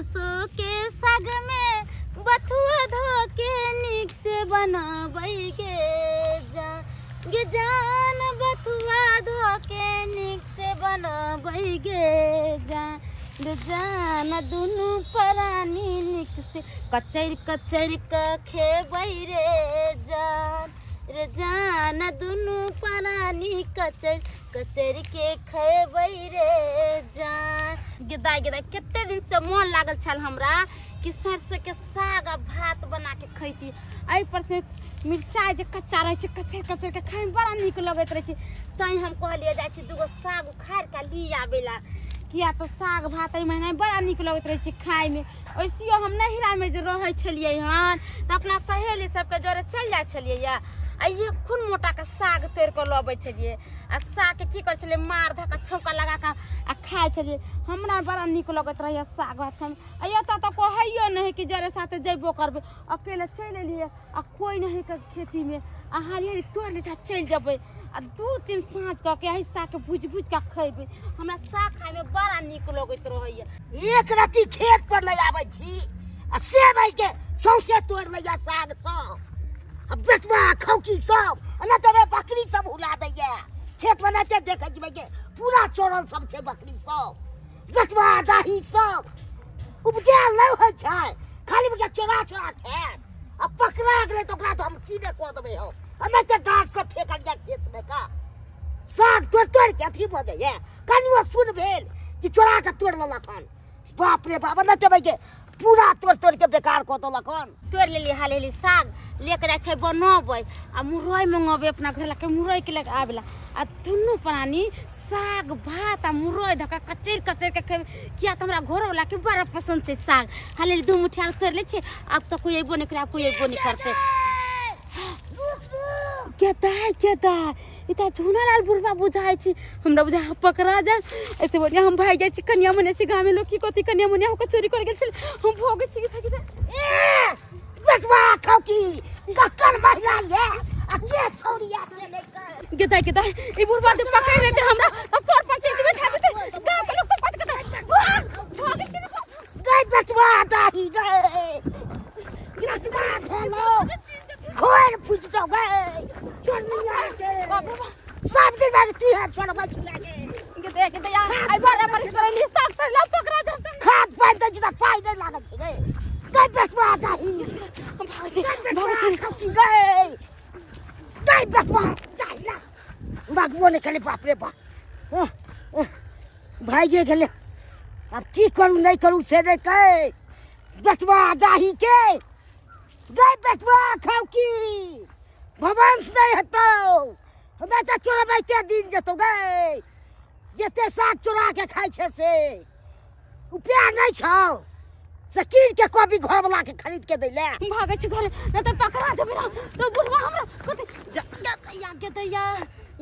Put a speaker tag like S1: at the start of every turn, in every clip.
S1: सरसों के साग में बथुआ धो के निक से बनाबै गे जान गे जान, बथुआ धो के निक से बनाबै गे जान गे जान, दुनू प्राणी निक से कचर कचर के खेबै रे जान रे जान, दुनू प्राणी कचर कचर के खेबै रे जान। गेदाय गेदाय कते दिन से मन लागल छल हमरा कि सरसों के साग आ भात बना के खैती। एहि पर से मिरचाइ जे कच्चा रहै छै कचर कचर के खाइमे बड़ा नीक लगैत रहै छै। तैं हम कहलियै जाइ छी दूगो साग उखाड़ि के ली आबै ला, किया तऽ साग भात एहि महीनामे बड़ा नीक लगैत रहै छै खाइमे। वैसियो हम नैहरामे जे रहै छलियै हन तऽ अपना सहेली सबके जरे चलि जाइ छलियै आ एखन मोटा के साग तोड़ि कऽ लबै छलियै आ सागके की करै छलियै मार धऽ कऽ छौंका लगा कऽ आ खाइ छलियै। हमरा बड़ा नीक लगैत रहैए साग भात खाइमे। आ एतऽ तऽ कहैयो नहि कि जरे साथे जयबो करबै, अकेले चलि एलियै आ कोइ नहि के खेतीमे आ हाली हाली तोड़ि लै छै चलि जेबै आ 2-3 साँझ कऽ के एहि सागके भुजि भुजि कऽ खयबै। हमरा साग खाइमे बड़ा नीक लगैत रहैए।
S2: एक रत्ती खेत पर नहि आबै छी आ सेब के सौंसे तोड़ि लैया साग सब आ बेटवा खौकी सब आ नहि तऽ बकरी सब हुला दैया खेत में। नहि देखै छी के पूरा चोरल सब छै बकरी सब, बेटवा दाही सब उपजायल नहि होइ छै, खाली बके चोरा चोरा खायत आ पकड़ा गेलै तऽ ओकरा तऽ हम की नहि कऽ देबै हम। आ नहि तऽ डाँट सब फेकल जाय खेत मे का साग तोड़ि तोड़ि के अथी भऽ जाइया। कनियो सुन भेल कि चोरा के तोड़ि लेलक हन, बाप रे बाप, नहि देबै के पूरा तोड़ि तोड़ि के बेकार कऽ देलक हन।
S1: तोड़ि लेलियै हाली हाली साग लेके जाइ छै बनबै आ मुरइ मंगेबै अपना घर लए के मुरइ के लए आबै ला आ दुनू प्राणी साग भात आ मुरइ धऽ कऽ कचरि कचरि के खेबै, किया तऽ हमरा घरोवला के बड़ा पसन्द छै साग। हाली हाली 2 मुठ्ठी आर तोड़ि लै छियै, आब तऽ कोइ अयबो नहि करै, आब कोइ अयबो नहि करतै। केदाय केदाय ई तऽ झुनालाल बुढ़बा बुझाइ छै, हमरा बुझाइ पकड़ा जाय। एते बढ़िआँ हम भागि जाइ छी कनिया मनिया छी, गाममे लोक की कहतै कनिया मनिया होके चोरी कर गेल छलै, हम भोगै छी।
S2: बेटवा खौकी ककर महिला ये आ के छौरिया से नहि कर।
S1: गेदाय गेदाय ई बुढ़बा जे पकड़ि लेतै हमरा तऽ पर पंचायत बैठा देतै, गाँव के लोक सब कहतै भाग भागै छी।
S2: गै बेटवा दाही गै बेटवा भेलो खोल फुटि जाउ गै चोरनिया के सब दिन बाग तू है छोड़बै छला गे।
S1: गेदाय गेदाय आइ बड़ा पर करली साग तोड़ला पकड़ा देतै,
S2: खाद पानि दै छी तऽ पाइ नहि लागै छै गै। गै बेटवा जाही
S1: हम भागै छी भागै छी
S2: खौकी गै गै बेटवा जाही ला भागबो नहि केलै। बाप रे बाप भागिए गेलै, आब की करू नहि करू से नहि कहै। बेटवा जाही के गै बेटवा खौकी भवंश नहि हेतौ, हमरा तऽ चोरबैते दिन जेतौ गै। जते साग चोरा के खाइ छै से उपाय नहि छौ, से कीन के कॉपी घरवला के खरीद के दै ले।
S1: भागै छी घरे नहि तऽ पकड़ा जेबै ना तऽ बुढ़बा हमरा कथी दैया गे दैया।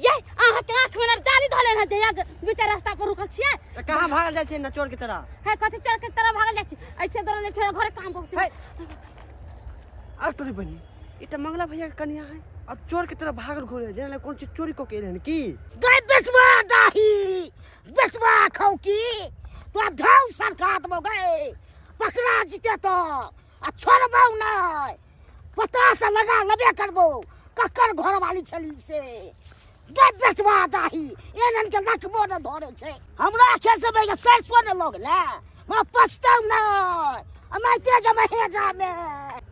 S1: ये अहाँके आँखिमे ने जाली धऽ लेने है, बीच रास्ता पर रुकल छियै।
S3: तऽ कहाँ भागल जाइ छियै ना चोर के तरह?
S1: है कथी चोर के तरह भागल जाइ छी, ऐसे दौड़ल जाइ छी घरे काम बहुत।
S3: और तोरी बनी ई तऽ मंगला भैया के कनिया है और चोर के तरह भागल घूरे जेना कोन चीज चोरी कऽ के एलै हन की?
S2: गै बेटवा दाही बेटवा खौकी तोरा धाउ सरका देबौ गै, पकड़ा जीते तो आ छोड़बौ नहि, पता से लगा लेबे करबौ ककर घरवाली छली से। गै बेटवा दाही एहन के रखबो नहि धरे छै। हमरा खेत से बे सरसो नहि लऽ गेलै, हम पछतौ नहि अनाइते जमे हे जामे।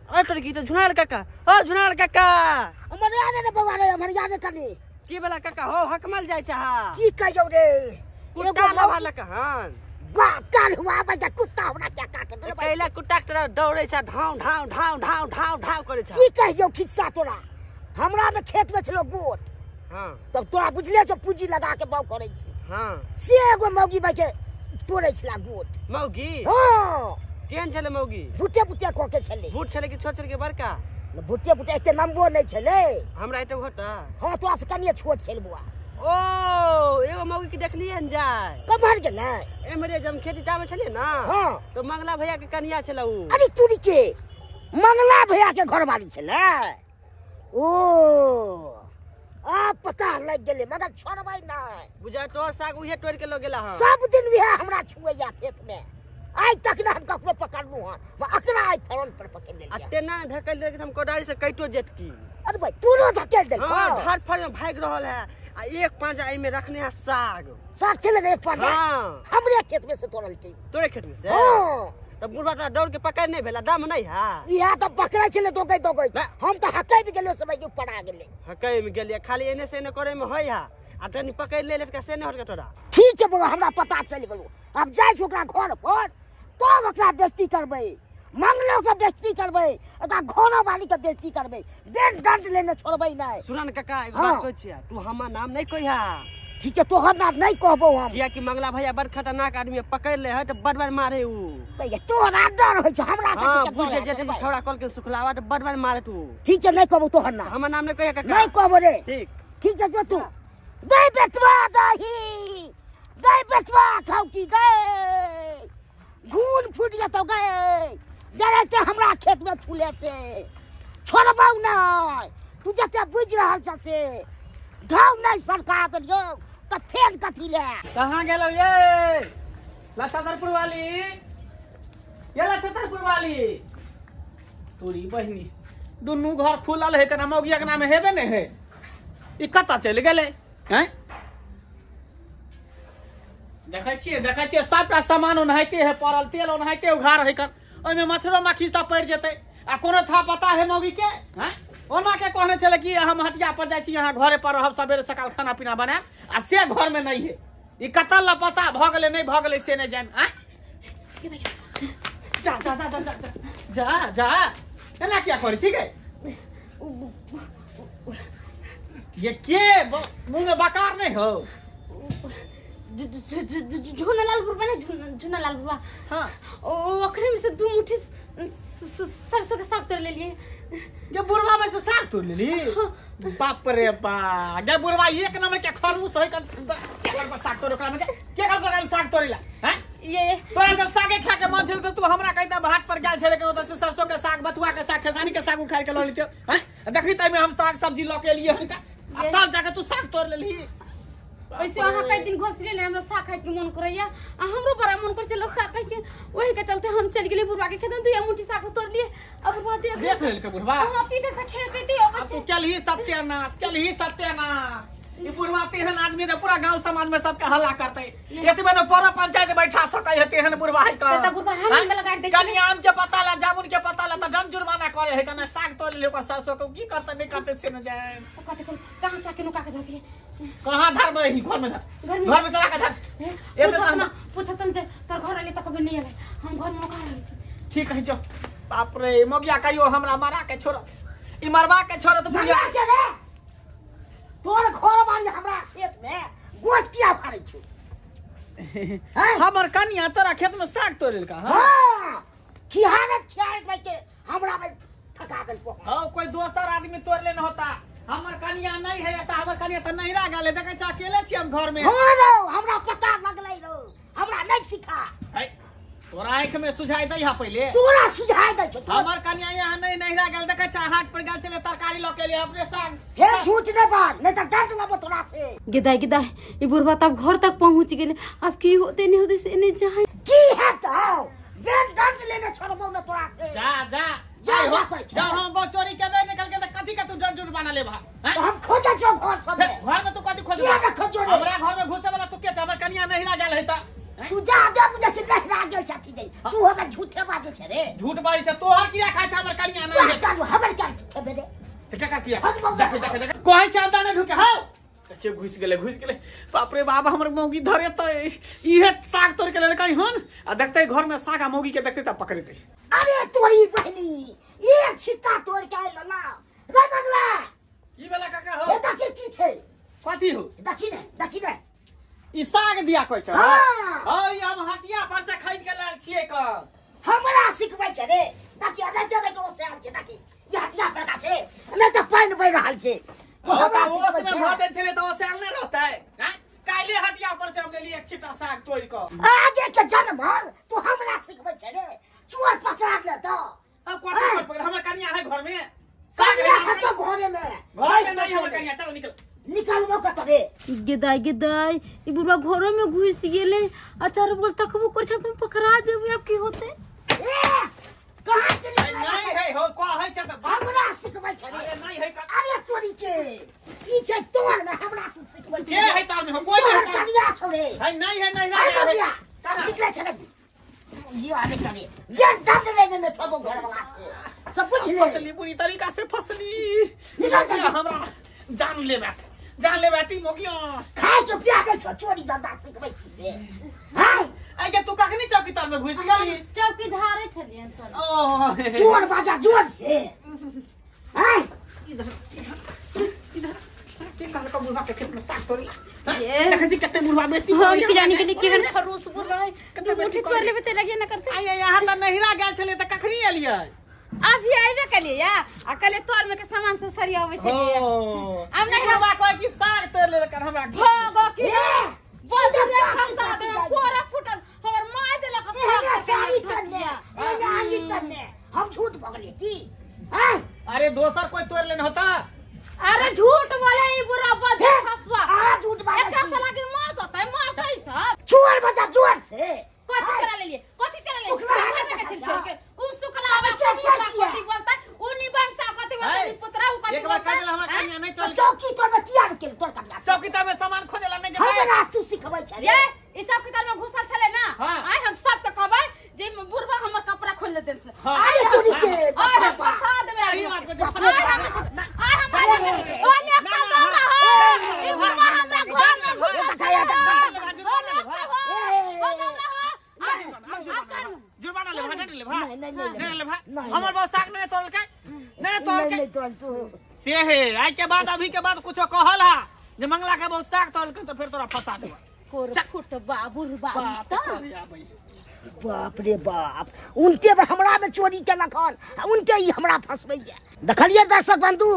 S3: अरे तोरी की तऽ झुनाल काका, ओ झुनाल काका
S2: हमर याद ने बौआ रे, हमर याद कनी
S3: की वाला काका हो हकमल जाइ छै।
S2: की कहियौ रे
S3: कुत्ता लभालक हन
S2: बाप काल हुआ बजा कुत्ता हमरा क्या काट देलकै।
S3: कैला कुत्ता के तरह दौड़ै छै धाव धाव धाव धाव धाव धाव करै छै।
S2: की कहियौ खिस्सा तोरा, हमरा में खेत में छलो गोट।
S3: हां
S2: तब तोरा बुझले छौ पूंजी लगा के बाउ करै छी।
S3: हां
S2: से एगो मौगी बाई के तोड़ै छला गोट।
S3: मौगी?
S2: हां
S3: केहन छलै मौगी?
S2: भुटे भुटे कऽ के छलै।
S3: भूट छलै कि छोट छलै कि बड़का?
S2: भुटे भुटे एते लम्बो नहि छलै।
S3: हमरा एते घोटा?
S2: हां तोरा से कनिए छोट छलै बौआ।
S3: ओ एगो मौगी के देखलियै हन जाय
S2: कम्हर गेलै?
S3: एम्हरे जब खेती टामे छलियै ना।
S2: हां
S3: तो मंगला भैया के कनिया छलै उ।
S2: अरे तुरी के मंगला भैया के घरवाली छलै? ओ आ पता लग गेलै, मगर छोड़बै नहि।
S3: बुझा तोहर साग उहे तोड़ि के लऽ गेला हन।
S2: सब दिन वएह हमरा छुएया खेत में। आइ तक ने हम ककरो पकड़लहुँ हँ, अकरा आइ फोन पर पकड़ लेलियै।
S3: आ तेना ने धकेल देलकै हम कोदारी से कैटो जेत की।
S2: अरे भाई तोरो धकेल देलको?
S3: हाँ, धर फर में भागि रहल है आ एक पांजा एहि में रखने है साग।
S2: साग छलै ने एक पांजा?
S3: हाँ।
S2: हमरे खेत में से तोड़ल की।
S3: तोरे खेत में से?
S2: हाँ।
S3: तो बुढ़वा तोरा दौड़ के पकड़ नहीं भेला, दम नहीं है?
S2: इएह तऽ पकड़ै छलै दौगै दौगै, हम तऽ हकैम गेलियै समय के ऊपर आ गेलै।
S3: हकैम गेलियै, खाली एने से एने करे में होइ है आ तनी पकड़ ले लेत से नहीं हटके तोरा।
S2: ठीक छै बौआ, हमरा पता चलि गेलो। आब जाइ छी ओकरा घर पर, तब ओकरा बेइज्जती करबै, मंगलो के बेइज्जती करबै, ओकरा घरो वाली के बेइज्जती करबै, बेन दंड लेने छोड़बै नहि।
S3: सुनन काका एक बात कहै छियै, तू हमर नाम नहीं कहिया।
S2: ठीक छै, तोहर नाम नहीं कहबो हम।
S3: कियाकि मंगला भैया बड़ खतरनाक आदमी है, पकड़ ले है तो बड़ बड़ मारे ऊ।
S2: भैया तोहरा डर होइ छौ, हमरा
S3: कथी के डर? जे जे छौड़ा कल के सुखलावा तो बड़ बड़ मारे तू।
S2: ठीक छै, नहीं कहबो तोहर नाम।
S3: हमर नाम नहीं कहिया काका।
S2: नहीं कहबो रे।
S3: ठीक
S2: ठीक छै, जो तू दे बेटवा दही, दे बेटवा खाऊ की गए, घून फूट जतौ गए, जरा के हमरा खेत में छूले से छोड़बौ नहीं। तू जते बुझि रहल छ से ढाउ नहीं सरकार देलियौ तऽ फेर कथी ले।
S4: कहाँ गेलौ ये लछतरपुर वाली? ये लछतरपुर वाली तोरी बहिनी दुनू घर खुलल है कना मौगिया के नाम हेबे नहीं है, ई कतऽ चलि गेलै? हैं देखै छियै, देखै छियै सबटा सामान ओनाहिते है पड़ल, तेल ओनाहिते उघार है कन, ओहिमे मच्छरो मक्खी सब पड़ि जेतै आ कोनो था पता है मौगी के? हैं ओना के कहने छलै कि हम हटिया पर जाइ छी, यहाँ घरे पर रहब, सबेरे सकाल खाना पीना बनायब, आ से घर में नहीं है। ई कतऽ लापता भऽ गेलै नहीं भऽ गेलै से नहीं जानि। आँय जा जा जा जा जा जा जा, एना किया करै छी गे? ये के मुँह में बकार नहीं हो?
S1: झूनालाल बुढ़वा ने, झूनालाल बुढ़वा।
S4: हाँ।
S1: ओकरे में से 2 मुट्ठी सरसों के साग तोड़ लेलिए।
S4: ये बुढ़वा में से साग तोड़ लेली? बाप रे बा, ये बुढ़वा एक नंबर के खरबूस है कन, के साग तोड़ ओकरा में के कर साग तोड़िला? हैं
S1: ये
S4: तोरा जब सागे खा के मन छल त तू हमरा कहिता हाट पर गेल छले के ओतऽ से सरसों के साग, बथुआ के साग, खेसारी के साग उखाड़ के ल लेतियो। हैं देखी त में हम साग सब्जी ल के एलियै हन, आ तब जाके तू साग तोड़ लेलही।
S1: वैसे अहाँ कई दिन घोसले ले हमरा साग खाए के मन करैया आ हमरो बड़ा मन कर छल साग खाए के, ओही के चलते हम चल गेलियै बुढ़वा के खेत में, 2 मुट्ठी साग तोड़ लिए। अब बुढ़वा
S4: देख लेलकै बुढ़वा?
S1: हां, पीछे से खेत अबै छै।
S4: केलही सत्यानाश, केलही सत्यानाश। ई बुढ़वा तेहन आदमी त पूरा गांव समाज में सबके हल्ला करतै, एतबे न पर पंचायत बैठा सकै है तेहन बुढ़वा है का।
S1: त बुढ़वा हम में लगा दे
S4: कनी आम के पत्ता ला, जामुन के पत्ता ला त डन जुर्माना करे है कने साग तोड़ ले ओकर सरसों के की करतै नहीं करतै से न जाए।
S1: कते कहां साग के नुका के धतिए?
S4: कहां धरबै? घर में धर, घर में चला के धर।
S1: पूछत ना, पूछतन जे तोर घर वाली त कभी नहीं आले, हम घर में नुका रहै छी।
S4: ठीक है जो। बाप रे मोगिया कहियो हमरा मारा के छोड़त, ई मरवा के छोड़त बुढ़िया।
S2: तोर घर वाली हमरा खेत में गोट किया फाड़ै छौ?
S4: हमर कनिया तोरा खेत में साग तोड़ लेलका?
S2: हां, खिहारत खिहारत भाई के हमरा में थका गेल।
S4: हां, कोई दोसर आदमी तोड़ लेने होता, हमर कनिया नहीं है त हमर कनिया त नहिरा गेलै, देखै छ अकेले छी हम घर में।
S2: हां रो, हमरा पता लगलै रो, हमरा नहीं सिखा।
S4: है तोरा आंख में सुझाय दै हा पहिले?
S2: तोरा सुझाय दै छौ।
S4: हमर कनिया यहाँ नहीं नहिरा गेल, देखै छ हाट पर गेल छलै तरकारी ल के एलियै अपने साग।
S2: हे झूठ नै बात, नहीं त डर लगबो तोरा से।
S1: गिदाई गिदाई ई बुढ़वा तब घर तक पहुंच गेलै, अब की होते नहीं होते से नहीं जाए।
S2: की हेतौ? बेन दंड लेने छोड़बौ न तोरा से।
S4: जा जा
S2: जा
S4: जा, हम बहुत चोरी केबे निकल के त कथी के तू डर जुर्माना लेबा?
S2: तो हम खोजै छौ घर सब में।
S4: घर में तू कथी खोजबा?
S2: किया न खोजो रे?
S4: हमरा घर में घुसे वाला तू के छ? हमर कनिया नहिरा गेल है त
S2: तू जा दे बुझै छै नहिरा गेल छथि दे, तू हमरा झूठे बाजै छै रे।
S4: झूठ बाजै छै तोहर किया खाइ छै? हमर कनिया नहीं है।
S2: तू हमर क्या खेबे रे?
S4: त के कर किया? देख देख देख कोई चांदा नहीं ढुके। हां देखिए घुस गेलै, घुस गेलै। बाप रे बाप, हमर मौगी धरे त इहे साग तोड़ के लेलकै हन, आ देखतै घर में साग आ मौगी के देखतै त पकड़तै।
S2: अरे तोरी बहनी एक छिट्टा तोड़ के आइल ना रे बगला।
S4: की भेला काका हो?
S2: ए देखी की छै?
S4: कथी हो?
S2: देखी ने, देखी ने,
S4: ई साग दिया कहै छै?
S2: हां।
S4: हां, ई हम हटिया पर से खरीद के लायल छियै क।
S2: हमरा सिखबै छै रे? देखी अरे देबै के ओ साल छै, देखी ई हटिया पर का छै, नै त पानि बहि रहल छै।
S4: हमरा ओस में भ देल छलै त ओ साल नै रहतै? हैं काल्हि हटिया पर से हम लेली एक छिट्टा साग तोड़ क।
S2: आगे के जनमल तू हमरा सिखबै छै रे? चोर पकड़ा ले त।
S4: हां, कथी चोर पकड़? हमर कनिया है घर में।
S2: साग है तो घरे में।
S4: घर में नहीं हमर कनिया, चल निकल।
S2: निकालबो कत रे
S1: गेदाय गेदाय ई बुढ़वा घरो में घुस गेले आ चारो बगल तकबो कर छै, हम पकड़ा जेबै अब की होते।
S2: ए कहां चली
S4: नहीं है हो कहै छै त
S2: हमरा सिखबै छै
S4: अरे नहीं है।
S2: अरे तोरी के ई छै तोर में हमरा तू सिखबै
S4: के है तार में हो कोई
S2: तोहर
S4: नहीं
S2: कनिया छौ रे।
S4: है नहीं है नहीं
S2: है
S4: है
S2: निकले छले ये आने चले ये दंड ले ने छोड़बो घर वाला से सब बुझ ले।
S4: फसली बुरी तरीका से फसली
S2: निकल
S4: हमरा जान ले बात जान ले बात ई मोगिया
S2: खाय के पिया के छो चोरी धंधा सिखबै छी से। हां
S4: आई के तू कखनी चौकी तर में घुस गेली?
S1: चौकी झारे छलियन तो
S4: ओ
S2: चोर बाजा जोर से। हां
S4: इधर इधर इधर के कहल का बुढ़वा के खेत में साग तोड़ी देखै छी कते बुढ़वा बेटी
S1: हम की जानी के लिए केहन खरोस बोल रहा है कते मुट्ठी तोड़ लेबे ते लगे ना करते।
S4: आई यहां त नहिरा गेल छले त कखनी एलियै?
S1: अभी आइबे कलिए या आ कले तोर में के सामान सब सरियावे छलिए।
S4: अब नहिरा कहै कि साग तोड़ ले कर हमरा
S1: भगो की बोल दे फंसा दे कोरा फुटल हमर मार देलक
S2: साग साड़ी पहनले एने आंगी पहनले हम झूठ बगले की। हां
S4: अरे दोसर कोई तोड़ लेने होता।
S1: अरे झूठ बोले ई बुरा बज फसवा
S2: आ झूठ बाजे
S1: एकरा से लागे मार होतै मारतै सब।
S2: चोर बजा जोर से
S1: कथि करा लेलिए कथि करा लेलिए के छिल छोड़ के उ सुखला आवे कथि बोलतै उ निबंसा कथि बोलतै पुतरा उ कथि
S4: एक बार कह देला हमरा कन्या नहीं चल
S2: चौकी तोर में किया के तोर कन्या
S4: चौकी तर में सामान खोजेला नहीं जेतै
S2: हमरा तू सिखबै छै
S1: ये ई चौकी तर में घुसल छले ना। आइ हम सब के कहबै जे बुढ़वा हमर कपड़ा खोल देल छले।
S2: अरे तोरी के
S1: अरे फसा देबै
S4: सही बात को
S1: आइ हमरा ओ ले फसा हो ई बुढ़वा हमरा घर में घुसल छले।
S4: जुर्माना ले भाटा ले भा नहीं नहीं ले भा हमर बहुत साग नहीं तोड़लकै नहीं तोड़लकै
S2: नहीं तोड़लकै
S4: से हे आई के बाद अभी के बाद कुछो कहल हा जे मंगला के बहुत साग तोड़लकै त फिर तोरा फंसा देबो।
S1: कोर फुट बाबुर बाबू
S2: बाप रे बाप उनते हमरा में चोरी केलक हन उनते ई हमरा फंसबैया। देखलिए दर्शक बंधु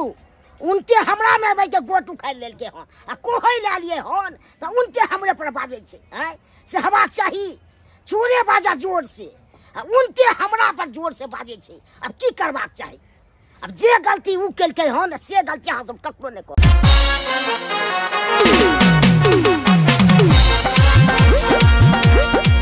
S2: उनते हमरा में आबै के गोट उखाड़ि लेलकै हन आ कोहै लए लिए हन त उनते हमरे पर बाजै छै। आँय से हेबाक चाही चोरे बाजा जोर से आ उनते हमरा पर जोर से बाजै छै। अब की करबाक चाही? अब जे गलती उ केलकै हन से गलती अहाँ सब ककरो नहि करब।